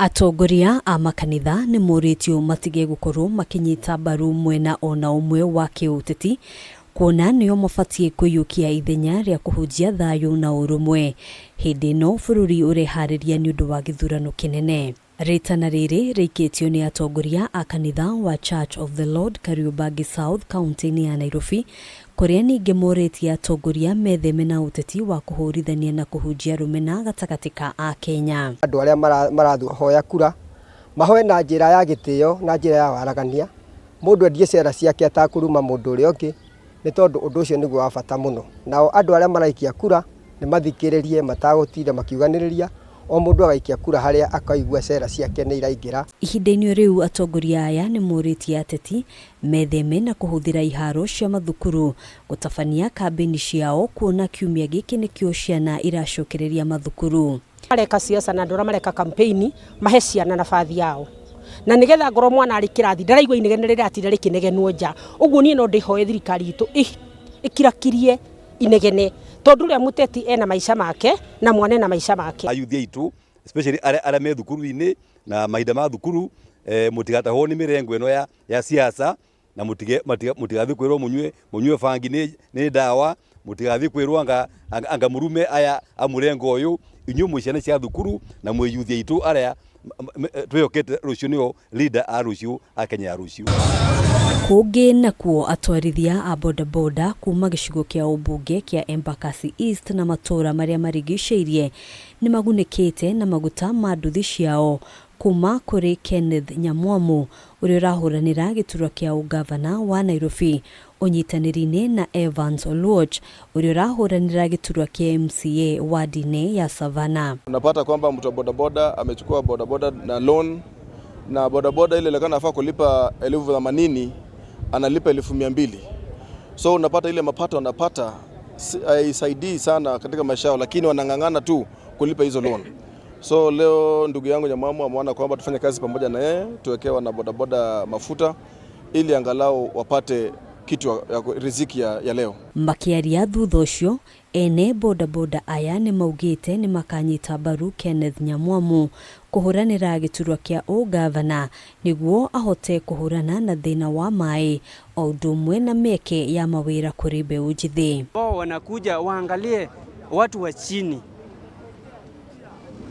Atongoria a makanitha nĩ morĩtio matige gũkorwo makĩnyita mbaru mwena ona ũmwe wa kĩũteti kuona nĩo mabatiĩ kũiyũkia ithenya rĩa kũhunjia thayũ na ũrũmwe hĩndĩ ĩno bũrũri ũreharĩria nĩ ũndũ wa gĩthurano kĩnene. Rĩtana rĩrĩ rĩikĩtio nĩ atongoria a kanitha wa Church of the Lord Kariobangi South kaunti-inĩ ya Nairobi kũrĩa ningĩ morĩtie atongoria metheme na ũteti wa kũhũrithania na kũhunjia rũmena gatagatĩ ka Akenya. Andũ arĩa marahoya kura mahoe na njĩra ya gĩtĩo na njĩra ya waragania, mũndũ endie cera ciake atakũruma mũndũ ũrĩa ũngĩ, nĩ tondũ ũndũ ũcio nĩguo wa bata mũno. Nao andũ arĩa maraikia kura nĩ mathikĩrĩrie matagũtinda makiuganĩrĩria, o mũndũ agaikia kura harĩa akaigua cera ciake nĩ iraingĩra. Ihinda-inĩ rĩu atongoria aya nĩ morĩtie ateti metheme na kũhũthĩra iharo cia mathukuru gũtabania kambĩini ciao kuona kiumia gĩkĩ nĩkĩo ciana iracokereria mathukuru. Mareka siasa na andũ arĩa mareka campaign mahe ciana nabathi yao na nigetha ngorwo mwana arĩ kĩrathi ndaraigua inegene rĩratinda rĩkĩnegenwo nja. Ũguo niĩ no ndĩhoe thirikari itũ ĩkirakirie inegene tondũ ũrĩa mũteti ena maica make na mwana ena maica make. Ayuthi aitũ especially arĩa me thukuru-inĩ na mahinda ma thukuru mũtigatahwo nĩ mĩrengo ĩno ya siasa na mũtigathiĩ kwĩrwo mũnyue bangi nĩ ndawa, mũtigathiĩ kwĩrwo anga mũrume aya a mũrengo ũyũ. Inyuĩ mwĩ ciana cia thukuru na mwĩ yuthi aitũ arĩa twĩhokete rũciũ nĩo leader a rũciũ a Kenya ya rũciũ. Kũngĩ nakuo atwarithia a bodaboda kuma gĩcigo kĩa ũmbunge kĩa Embakasi East na matũũra marĩa marigicĩirie nĩ magunĩkĩte na maguta ma nduthi ciao kuma kũrĩ Kenneth Nyamwamu ũrĩa ũrahũranĩra gĩturwa kĩa ũgavana wa Nairobi ũnyitanĩri-inĩ na Evans Oluoch ũrĩa ũrahũranĩra gĩturwa kĩa MCA wadi-inĩ ya Savannah. Unapata kwamba mtu wa bodaboda amechukua bodaboda na loan, na bodaboda ile ilikuwa anafaa kulipa 80,000 analipa 200,000. So unapata ile mapato anapata haisaidii sana katika maisha yao, lakini wanang'ang'ana tu kulipa hizo loan. So leo ndugu yangu Nyamwamu ameona kwamba tufanye kazi pamoja na yeye, tuwekewa na bodaboda mafuta ili angalau wapate kitu ya riziki ya leo. Makiaria thutha ũcio ene bodaboda aya nĩ maugĩte nĩ makanyita mbaru Kenneth Nyamwamu kũhũranĩra gĩturwa kĩa ũgavana nĩguo ahote kũhũrana na thĩna wa maĩ o ũndũ ũmwe na mĩeke ya mawĩra kũrĩ mbeũ njĩthĩ. Wao wanakuja waangalie watu wa chini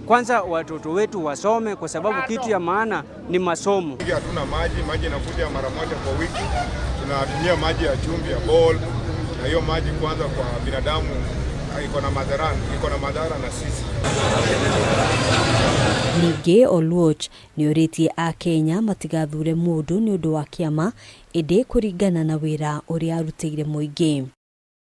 kwanza, watoto wetu wasome, kwa sababu kitu ya maana ni masomo. Hatuna maji, maji inakuja mara moja kwa wiki. Tunatumia maji ya chumvi ya ball, na hiyo maji kwanza kwa binadamu iko na madhara na sisi. Ningĩ Oluoch nĩ orĩtie Akenya matigathure mũndũ nĩ ũndũ wa kĩama ĩndĩ kũringana na wĩra ũrĩa arutĩire mũingĩ.